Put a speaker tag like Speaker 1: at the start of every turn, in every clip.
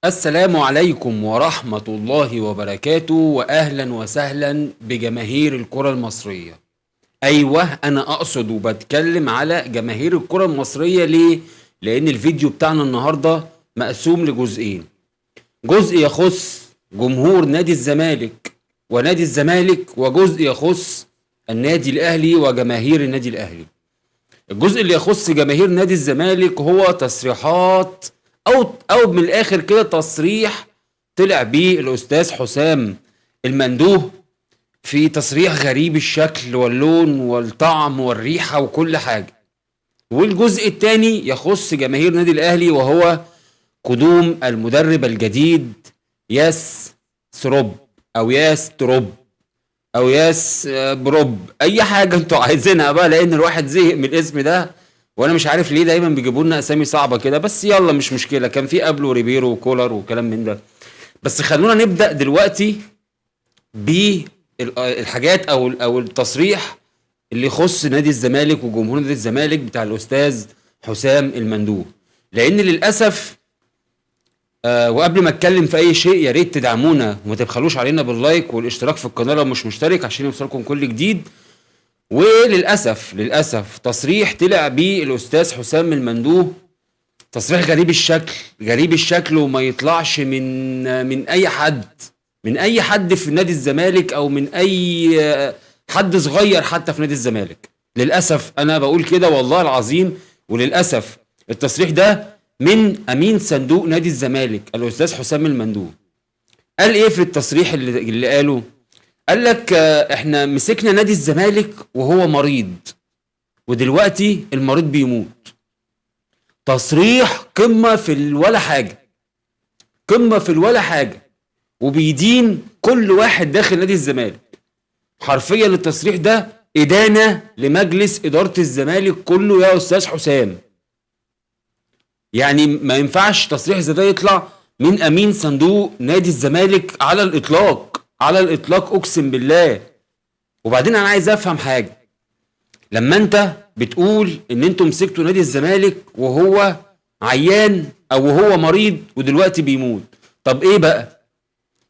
Speaker 1: السلام عليكم ورحمة الله وبركاته، وأهلا وسهلا بجماهير الكرة المصرية. أيوة، أنا أقصد وبتكلم على جماهير الكرة المصرية. ليه؟ لأن الفيديو بتاعنا النهاردة مقسوم لجزئين، جزء يخص جمهور نادي الزمالك ونادي الزمالك، وجزء يخص النادي الأهلي وجماهير النادي الأهلي. الجزء اللي يخص جماهير نادي الزمالك هو تصريحات او من الاخر كده تصريح طلع بيه الاستاذ حسام المندوه، في تصريح غريب الشكل واللون والطعم والريحه وكل حاجة. والجزء الثاني يخص جماهير نادي الاهلي، وهو قدوم المدرب الجديد ياس سروب او ياس تروب او ياس بروب، اي حاجة انتوا عايزينها بقى، لان الواحد زهق من الاسم ده، وانا مش عارف ليه دايما بيجيبوا لنا اسامي صعبة كده، بس يلا مش مشكلة. كان في قبله ريبيرو وكولر وكلام من ده. بس خلونا نبدا دلوقتي بالحاجات او التصريح اللي يخص نادي الزمالك وجمهور نادي الزمالك بتاع الاستاذ حسام المندوه، لان للاسف وقبل ما اتكلم في اي شيء يا ريت تدعمونا وما تبخلوش علينا بال like والاشتراك في القناة لو مش مشترك عشان يوصلكم كل جديد. وللاسف تصريح طلع بيه الاستاذ حسام المندوه، تصريح غريب الشكل، غريب الشكل، وما يطلعش من اي حد، من اي حد في نادي الزمالك او من اي حد صغير حتى في نادي الزمالك. للاسف انا بقول كده والله العظيم، وللاسف التصريح ده من امين صندوق نادي الزمالك الاستاذ حسام المندوه. قال ايه في التصريح اللي قاله؟ قال لك احنا مسكنا نادي الزمالك وهو مريض، ودلوقتي المريض بيموت. تصريح قمة في الولا حاجة، قمة في الولا حاجة، وبيدين كل واحد داخل نادي الزمالك. حرفيا التصريح ده إدانة لمجلس إدارة الزمالك كله يا أستاذ حسام. يعني ما ينفعش تصريح زي ده يطلع من أمين صندوق نادي الزمالك على الإطلاق، على الإطلاق أقسم بالله. وبعدين أنا عايز أفهم حاجة، لما أنت بتقول إن أنتم مسكتوا نادي الزمالك وهو عيان أو وهو مريض ودلوقتي بيموت، طب إيه بقى؟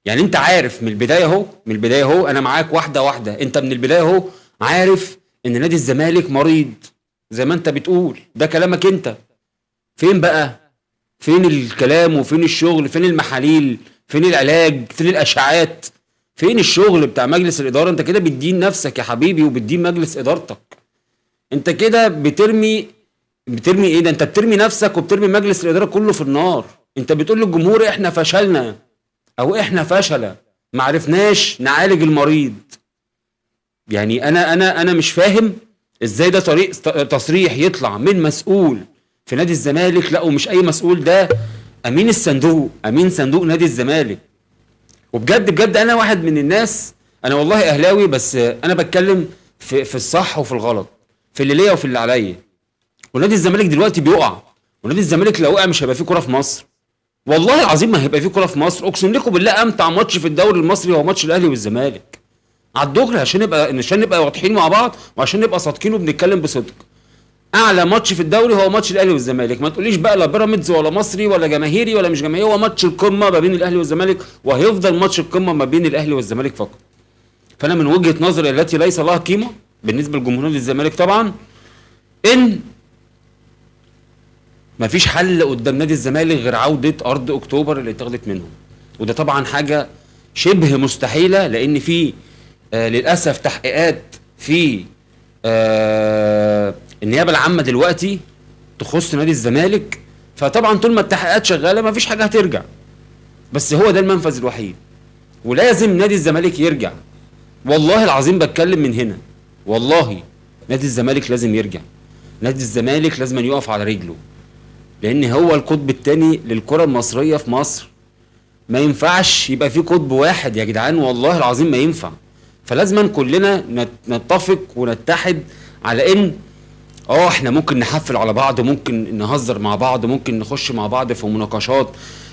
Speaker 1: يعني أنت عارف من البداية أهو، من البداية أهو، أنا معاك واحدة واحدة، أنت من البداية أهو عارف إن نادي الزمالك مريض زي ما أنت بتقول، ده كلامك أنت. فين بقى؟ فين الكلام وفين الشغل؟ فين المحاليل؟ فين العلاج؟ فين الأشعات؟ فين الشغل بتاع مجلس الإدارة؟ انت كده بتدين نفسك يا حبيبي وبتدين مجلس إدارتك. انت كده بترمي ايه ده؟ انت بترمي نفسك وبترمي مجلس الإدارة كله في النار. انت بتقول للجمهور احنا فشلنا او احنا فشلة، ما عرفناش نعالج المريض. يعني انا مش فاهم ازاي ده طريق تصريح يطلع من مسؤول في نادي الزمالك. لا، ومش اي مسؤول، ده امين الصندوق، امين صندوق نادي الزمالك. وبجد بجد انا واحد من الناس، انا والله اهلاوي، بس انا بتكلم في الصح وفي الغلط، في اللي ليا وفي اللي عليا. ونادي الزمالك دلوقتي بيقع، ونادي الزمالك لو وقع مش هيبقى فيه كورة في مصر، والله العظيم ما هيبقى فيه كورة في مصر. اقسم لكم بالله امتع ماتش في الدوري المصري هو ماتش الاهلي والزمالك على الدغري، عشان نبقى واضحين مع بعض وعشان نبقى صادقين وبنتكلم بصدق. اعلى ماتش في الدوري هو ماتش الاهلي والزمالك. ما تقوليش بقى لا بيراميدز ولا مصري ولا جماهيري ولا مش جماهيري، هو ماتش القمه ما بين الاهلي والزمالك، وهيفضل ماتش القمه ما بين الاهلي والزمالك فقط. فانا من وجهه نظري التي ليس لها قيمة بالنسبة لجمهور الزمالك طبعا، ان مفيش حل قدام نادي الزمالك غير عوده ارض اكتوبر اللي اتاخدت منهم، وده طبعا حاجة شبه مستحيلة، لان في للاسف تحقيقات في النيابة العامة دلوقتي تخص نادي الزمالك. فطبعا طول ما التحقيقات شغالة مفيش حاجة هترجع، بس هو ده المنفذ الوحيد، ولازم نادي الزمالك يرجع. والله العظيم بتكلم من هنا، والله نادي الزمالك لازم يرجع، نادي الزمالك لازم يقف على رجله، لان هو القطب الثاني للكرة المصرية في مصر. ما ينفعش يبقى في قطب واحد يا جدعان، والله العظيم ما ينفع. فلازم كلنا نتفق ونتحد على ان احنا ممكن نحفل على بعض، ممكن نهزر مع بعض، ممكن نخش مع بعض في مناقشات،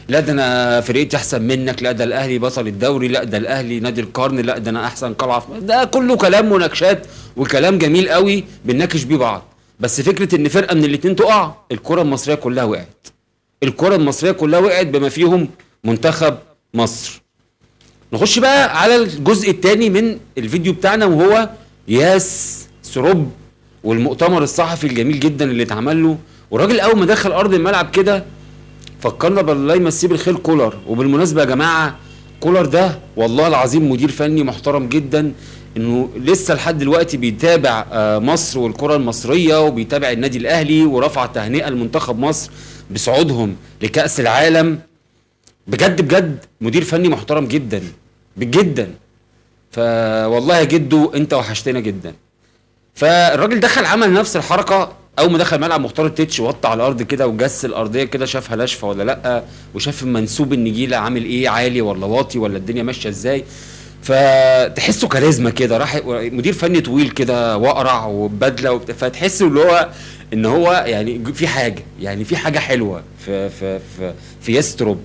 Speaker 1: لا ده انا فرقتي احسن منك، لا ده الاهلي بطل الدوري، لا ده الاهلي نادي القرن، لا ده انا احسن قلعه، ده كله كلام مناقشات وكلام جميل قوي بنناقش بيه بعض. بس فكرة ان فرقه من الاتنين تقع، الكره المصرية كلها وقعت، الكره المصرية كلها وقعت بما فيهم منتخب مصر. نخش بقى على الجزء الثاني من الفيديو بتاعنا، وهو ياس سروب والمؤتمر الصحفي الجميل جدا اللي اتعمل له. والراجل اول ما دخل ارض الملعب كده فكرنا بالله يمسيه بالخير كولر. وبالمناسبة يا جماعة، كولر ده والله العظيم مدير فني محترم جدا، انه لسه لحد دلوقتي بيتابع مصر والكره المصرية، وبيتابع النادي الاهلي، ورفع تهنئة لمنتخب مصر بصعودهم لكأس العالم. بجد بجد مدير فني محترم جدا جدا. فوالله يا جدو انت وحشتنا جدا. فالراجل دخل عمل نفس الحركة اول ما دخل ملعب مختار التتش، وطى على الارض كده وجس الارضية كده، شافها ناشفة ولا لا، وشاف منسوب النجيله عامل ايه، عالي ولا واطي، ولا الدنيا ماشية ازاي. فتحسه كاريزما كده، راح مدير فني طويل كده واقرع وبدله فتحسه اللي هو ان هو يعني في حاجة، يعني في حاجة حلوة في في في, في يستروب،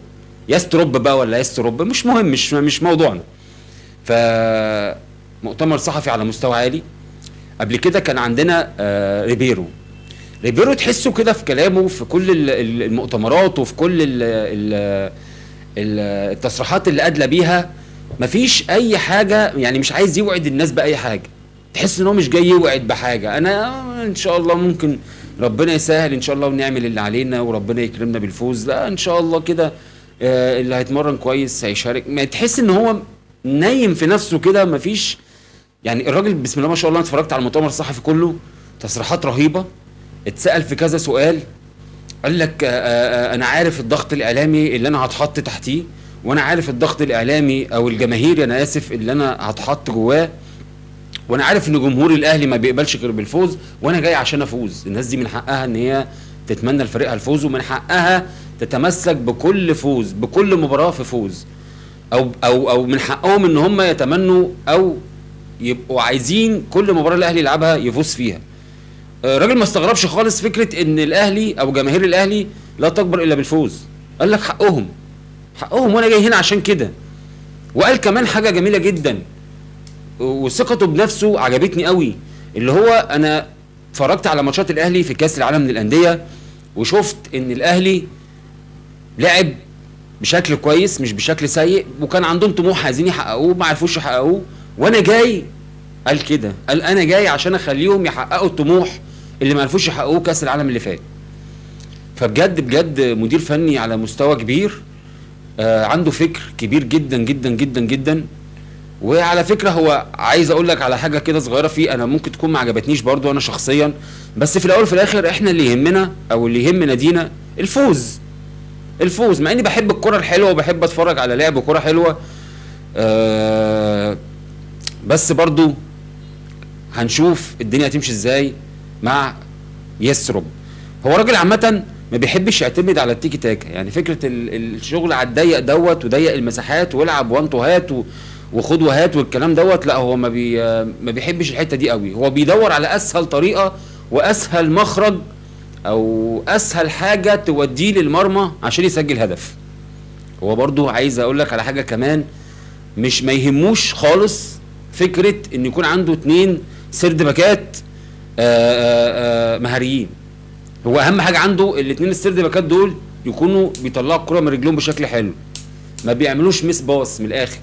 Speaker 1: يستروب بقى ولا يستروب، مش مهم، مش موضوعنا. فمؤتمر صحفي على مستوى عالي. قبل كده كان عندنا ريبيرو. ريبيرو تحسه كده في كلامه في كل المؤتمرات وفي كل التصريحات اللي ادلى بيها، مفيش اي حاجة، يعني مش عايز يوعد الناس باي حاجة. تحس ان هو مش جاي يوعد بحاجة. انا ان شاء الله ممكن ربنا يسهل ان شاء الله ونعمل اللي علينا وربنا يكرمنا بالفوز، لا ان شاء الله كده اللي هيتمرن كويس هيشارك. ما تحس ان هو نايم في نفسه كده، مفيش يعني. الراجل بسم الله ما شاء الله، انا اتفرجت على المؤتمر الصحفي كله، تصريحات رهيبة، اتسأل في كذا سؤال، قال لك انا عارف الضغط الاعلامي اللي انا هتحط تحتيه، وانا عارف الضغط الاعلامي او الجماهيري انا اسف اللي انا هتحط جواه، وانا عارف ان جمهور الاهلي ما بيقبلش غير بالفوز، وانا جاي عشان افوز. الناس دي من حقها ان هي تتمنى لفريقها الفوز، ومن حقها تتمسك بكل فوز، بكل مباراة في فوز، او او او من حقهم ان هم يتمنوا او يبقوا عايزين كل مباراة الاهلي يلعبها يفوز فيها. الراجل ما استغربش خالص فكرة ان الاهلي او جماهير الاهلي لا تكبر الا بالفوز، قال لك حقهم، حقهم، وانا جاي هنا عشان كده. وقال كمان حاجة جميلة جدا وثقته بنفسه عجبتني قوي، اللي هو انا اتفرجت على ماتشات الاهلي في كاس العالم للاندية، وشفت ان الاهلي لعب بشكل كويس مش بشكل سيء، وكان عندهم طموح عايزين يحققوه ما عرفوش يحققوه، وانا جاي، قال كده، قال انا جاي عشان اخليهم يحققوا الطموح اللي ما عرفوش يحققوه كاس العالم اللي فات. فبجد بجد مدير فني على مستوى كبير، عنده فكر كبير جدا جدا جدا جدا. وعلى فكرة هو عايز اقول لك على حاجة كده صغيرة فيه، انا ممكن تكون ما عجبتنيش برضو انا شخصيا، بس في الاول وفي الاخر احنا اللي يهمنا او اللي يهم نادينا الفوز، الفوز. مع اني بحب الكره الحلوة وبحب اتفرج على لعب كره حلوة، بس برضو هنشوف الدنيا هتمشي ازاي مع يسرب. هو راجل عامة ما بيحبش يعتمد على التيكي تاكا، يعني فكرة الشغل على الضيق دوت وضيق المساحات والعب وان تو هات وخد وهات والكلام دوت، لا هو ما بيحبش الحتة دي قوي. هو بيدور على اسهل طريقه واسهل مخرج او اسهل حاجة توديه للمرمى عشان يسجل هدف. هو برضو عايز اقول لك على حاجة كمان، مش ما يهموش خالص فكرة ان يكون عنده 2 سرد باكات مهاريين. هو اهم حاجة عنده الاثنين السرد باكات دول يكونوا بيطلعوا الكره من رجلهم بشكل حلو، ما بيعملوش miss pass من الاخر،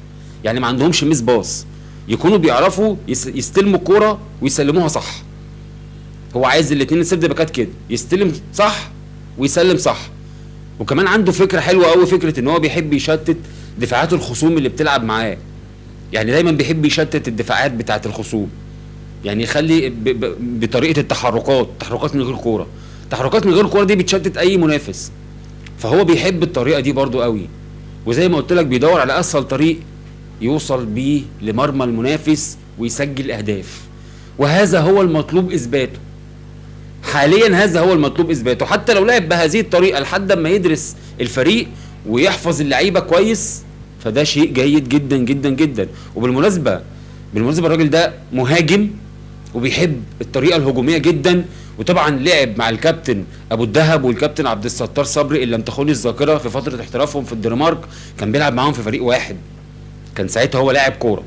Speaker 1: يعني ما عندهمش miss pass، يكونوا بيعرفوا يستلموا الكورة ويسلموها صح. هو عايز الاثنين السرد باكات كده، يستلم صح ويسلم صح. وكمان عنده فكرة حلوة قوي، فكرة ان هو بيحب يشتت دفاعات الخصوم اللي بتلعب معاه، يعني دايما بيحب يشتت الدفاعات بتاعه الخصوم، يعني يخلي بطريقة التحركات، تحركات من غير كورة، تحركات من غير كورة دي بتشتت اي منافس، فهو بيحب الطريقة دي برضو قوي. وزي ما قلت لك بيدور على اسهل طريق يوصل بيه لمرمى المنافس ويسجل اهداف، وهذا هو المطلوب اثباته حاليا، هذا هو المطلوب اثباته. حتى لو لعب بهذه الطريقة لحد ما يدرس الفريق ويحفظ اللعيبة كويس، فده شيء جيد جدا جدا جدا. وبالمناسبة الراجل ده مهاجم وبيحب الطريقة الهجومية جدا، وطبعا لعب مع الكابتن ابو الدهب والكابتن عبد الستار صبري اللي لم تخوني الذاكرة في فترة احترافهم في الدنمارك، كان بيلعب معاهم في فريق واحد، كان ساعتها هو لاعب كورة.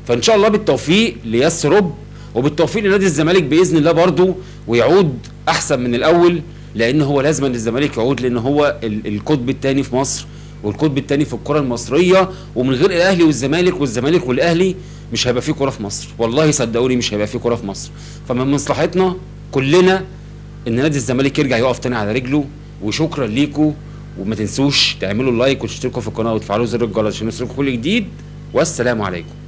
Speaker 1: فان شاء الله بالتوفيق ليسرب وبالتوفيق لنادي الزمالك باذن الله برضو، ويعود احسن من الاول، لان هو لازم الزمالك يعود، لان هو القطب الثاني في مصر، والقطب الثاني في الكره المصرية، ومن غير الاهلي والزمالك والزمالك والاهلي مش هيبقى فيه كره في مصر، والله صدقوني مش هيبقى فيه كره في مصر. فمن مصلحتنا كلنا ان نادي الزمالك يرجع يقف تاني على رجله. وشكرا ليكم، وما تنسوش تعملوا لايك وتشتركوا في القناة وتفعلوا زر الجرس عشان يوصلكم كل جديد. والسلام عليكم.